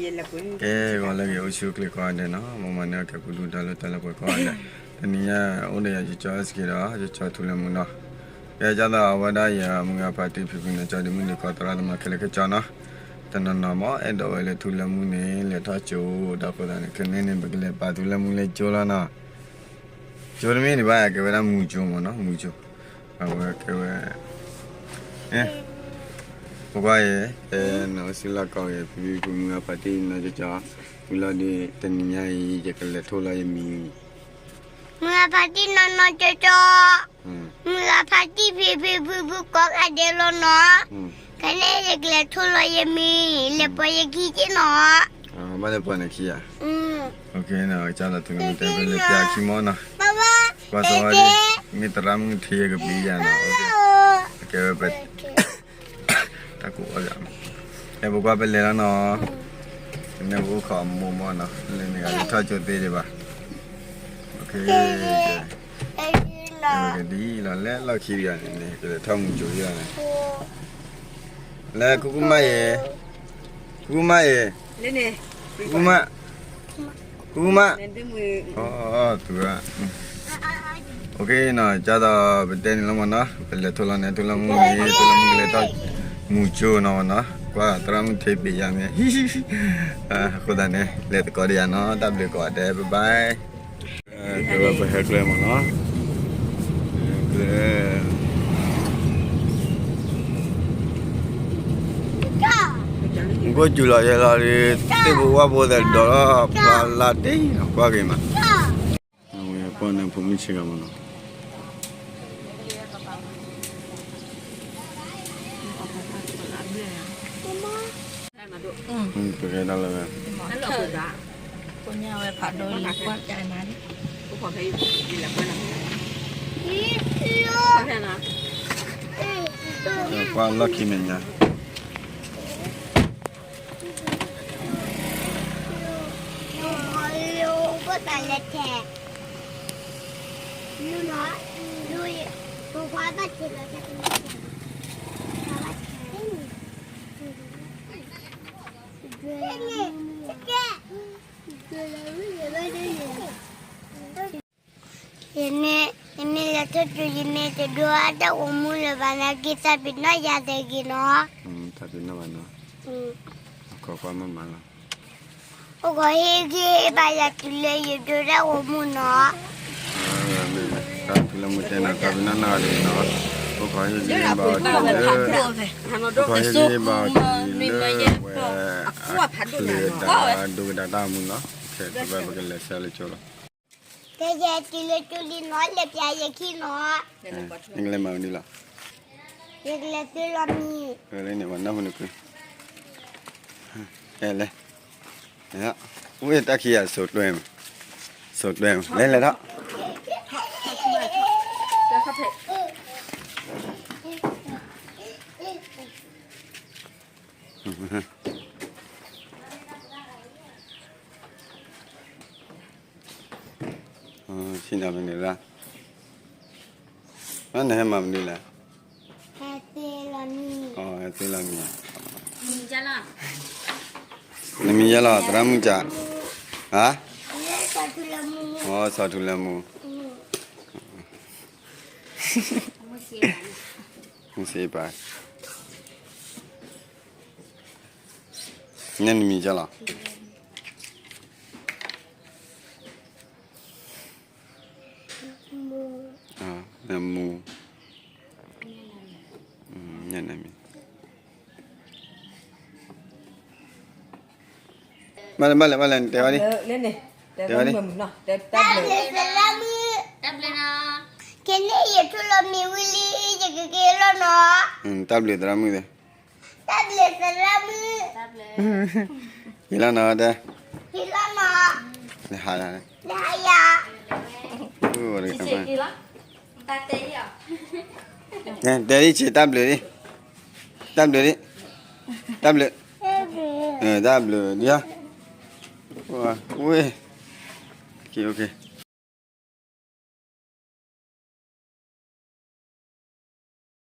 ကဲ ဂီၤလၢအဂ့ၤ အိၣ်ဆူၣ်အိၣ်ချ့ကိးဂၤဒဲးနီၤ, မ်မၤန့ၢ်အကဲပူၤဒူၣ်တၢ်လၢတၢ်လၢပှဲၤကိးဂၤဒဲး, တနံၤညါအိၣ်ဒီးယၤကၠီကၠီစက့ဒီး ကၠီကၠီထူလၢမူနီၤ, ကဲကၢ်သးအဝဲဒၣ်ယၤမုၢ်ဂၤဖါတံၢ်ဖံဖုန့ၣ် ကၠီဒုးမုၢ်ဒုးကီၢ်သရၣ်သမါခဲလၢာ်ခဲဆ့နီၤ, တနီၤနီၤမ့ၢ်အဲၣ်ဒိးဝဲလၢထူလၢမူန့ၣ် လဲၤထီၣ်ကၠိဒီးအဃိသတးန့ၣ် ခဲန့ၣ်န့ၣ် ပကလဲၤပာ်ထူလၢမူလၢကၠိလီၤနီၤ, ကၠိတမ့ၢ်ဒံးဘၣ် ကဲဝဲဒၣ်မူကၠိမ့ၢ်နီၤ, မူကၠိ, အဝဲကဲဝဲ ပကွၢ်အံၤ ကဲနအိၣ်ဆူၣ်လၢကီၢ်ဂ့ၤ ဖံဖုဖုမုၢ်ဂၤဖါတံၢ်နီၢ်ကၠီကၠီ, ဝံၤလီၤဒီး တနံၤညါအံၤ ယကလဲၤထိၣ်လီၤယမံၤ, မုၢ်ဂၤဖါတံၢ်နီၢ်နီၢ်ကၠီကၠီ, မုၢ်ဂၤဖါတံၢ်ဖံဖုဖုဖုကိးဂၤဒဲးလီၤနီၤ, ခဲန့ၣ်ယကလဲၤထိၣ်လီၤယမံၤ လဲၤပှ့ၤယခံက့နီၤ, ဘၣ်လဲၤပှ့ၤန့ၣ်ခံဧါ, ကၠီဒီးထူလၢမူတဲ ပလဲၤပျးခံမီၢ်နီၤ, ကွၢ်စီဝဲဒၣ် မ့ၢ်သရၣ်မုၣ်ထံယကပျံၤယၤနီၤ, ကဲဝဲပ တၢ်ကူအီၣ်ယၤ, အဲ ပကွၢ်ပလဲၤလီၤနီၤ, နဲပအိၣ်ခိးအမိၢ်မီၢ်နီၤ, လၢန့ၣ်ဂၤတထီၣ်ကၠိသ့ဒံးဘၣ်, ကဲ, ကဲဒ်လီၤ လဲၤလီၢ်ခံတဂၤန့ၣ်န့ၣ် ကလဲၤထီၣ်မူကၠိယၤန့ၣ်, လဲၤ ကူကူမါအံၤ, ကူကူမါအံၤ, ကူကူမါ, ကူကူမါ, အီ သူရ နီၤ, ကၢ်ဒီးပတဲန့ၣ်လီၤမ့ၢ်နီၤ, ပလဲၤထိၣ်လီၤန့ၣ် ထူလၢမူန့ၣ် ထူလၢမူကလဲၤထီၣ်မူကၠိနီၤမ့ၢ်နီၤ, ကွၢ်သရၣ်မုၣ်ထံပျံၤယၤမ့ၢ်, အဃိသတးန့ၣ် လဲၤသကိးဒီးယၤနီၤ, တၢ်ဘျုးကိးဂၤဒဲး bye bye, ကဲဝဲပဟဲကျဲမ့ၢ်နီၤ, ကျဲ မူခိၣ်စူၤလီၤယဲလီၤဒီး သ့ၣ်ဖိဝၣ်ဖိသဲးဒီးလီၤ ဖျါလၢတ့ၢ်နီၤ ကွၢ်က့ၤမး, အဝဲပှၤန့ၣ်ဖိမုၣ်ဆ့ကၤမ့ၢ်နီၤ, ပကဲဒၣ်လၢဝဲ ကွၢ်လီၢ်ခံမဲာ်ညါ ယမ့ၢ်လဲၤထီၣ်တုၤ ယမ့ၢ်တဒိးအတၢ်ဂီၤမူလၢၤဘၣ် နာ်က့သးပ့ၤနီၣ်ယၤတဂ့ၤနီၤ, သးပ့ၤနီၣ်ဘၣ်နီၤ, အိၣ်ခိးကွၢ်မးမးလီၤ, အိၣ်ခိးဟ့ၣ်ဂံၢ်ဟ့ၣ်ဘါယၤတုၤလၢယဒိးတၢ်ဂီၤမူနီၤ, တၢ်ထူလၢမူတဲနီၤ သးပ့ၤနီၣ်နီၢ်ဂၤတဂ့ၤနီၤ, အိၣ်ခိးဟ့ၣ်ဂံၢ်ဟ့ၣ်ဘါအီၤတုၤလၢ အိၣ်ခိးဟ့ၣ်ဂံၢ်ဟ့ၣ်ဘါအီၤတုၤလၢဝဲ အချ့ဒၣ်ဒိကဒါတၢ်ဂီၤမူနီၤ, ခဲပဘၣ်ပကလဲၤဆဲးလၢကၠိလီၤ, ကဲယဲတုၤလၢကၠိလံနီၤ လဲၤပျးယခံနီၤ, နကလဲၤမၤမနုၤလီၤ, ယကလဲၤသုလီၤမံၤ, လၢန့ၣ်ပှၤနီၢ်ဖိန့ၣ်ကွံာ်, ကဲလဲၤ, ဝဲတၢ်ခံဂၤ စိာ်တွဲမး, စိာ်တွဲမး လဲၤလဲၤထီၣ် ဆ့ၣ်နီၤမနုၤလၢ်, နဟဲမၤမနုၤလဲၣ်, ဟဲသ့လီၤမံၤ, နမံၤယဲလီၤ သရၣ်မုၣ်ကၠး, ဟါ, စီၤထူလၢမူ, မုၢ်စ့ပၤ, နမံၤကၠီလီၤ, နမူ, နမံၤ, ဘၣ်လဲၣ် ဘၣ်လဲၣ် ဘၣ်လဲၣ် နတဲဝဲဒၣ်, တဲဝဲဒၣ်, ခဲန့ၣ်ယထူလီၤမံၤဝံၤလံ ယကက့ၤလီၤနီၤ, တၢ်ဘျုးသရၣ်မုၣ်သ့ၣ်, တၢ်ဘျုးသရၣ်မုၣ်, က့ၤလီၤနီၤတဲ, က့ၤလီၤနီၤ, နဟးယၤ, နဟးယၤ, တဲဒ်ဆ့ တၢ်ဘျုးဒ်, တၢ်ဘျုးဒ်, တၢ်ဘျုး, တၢ်ဘျုးဒ်, ဝ့ၢ်, က့ၤ